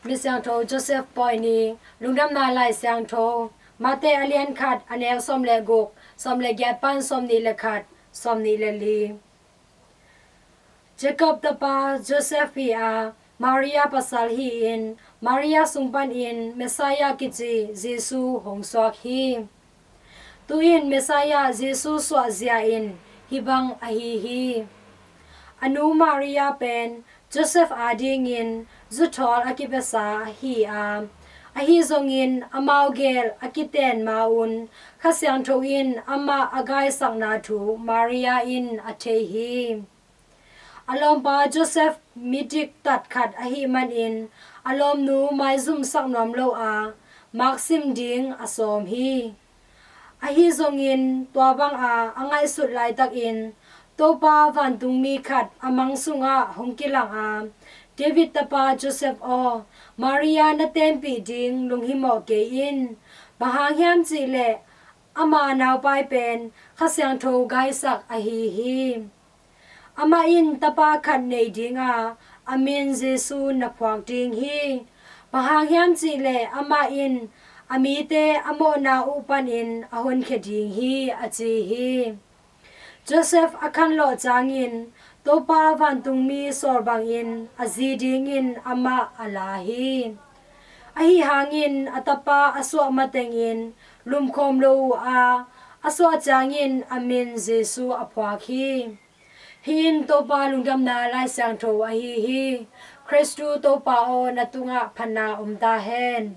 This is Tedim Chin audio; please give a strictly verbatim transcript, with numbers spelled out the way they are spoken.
Misiangtho Joseph Pawi ni. Lungdamna Lai Siangtho, Mate a lian khat, a neu sawm le guk, sawm le giat pan sawm nih le khat, sawm nih le li. Jacob tapa Joseph hi a, Maria pasal hi-in, Maria sung panin Messiah kici Jesu hong suak hi. Tu-in Messiah Jesu suahzia in hih bang ahi hi. A nu Maria pen Joseph adingin zuthawl a kipiasa hi a, ahi zongin amau gel a kiten ma-un Kha Siangtho in amah a gaisakna thu Maria in a thei hi. A lawmpa Joseph mi diktat khat ahih manin a lawmnu maizumsak nuam lo a, maksim ding a sawm hi. Ahi zongin tua banga a ngaihsut laitakin Topa vantungmi khat a mang sungah hong kilang a, David tapa Joseph aw, Maria na tenpih ding lunghimawh kei in. Bang hang hiam cihleh ama naupai pen Kha Siangtho gaisak ahi hi. Amah in tapa khat nei dinga a min Jesu na phuak ding hi. Bang hang hiam cihleh amah in a mite a mawhna uh panin a honkhia ding hi, a ci hi. Joseph a khanlawh ciangin Topa vantungmi sawl bangin a zi dingin amah a la hi. Ahi hangin a tapa a suah matengin lumkhawm lo uh a, a suah ciangin a min Jesu a phuak hi. Hih in Topa lungdamna Lai Siangtho ahi hi. Khristu Topa aw, na tungah phatna om ta hen.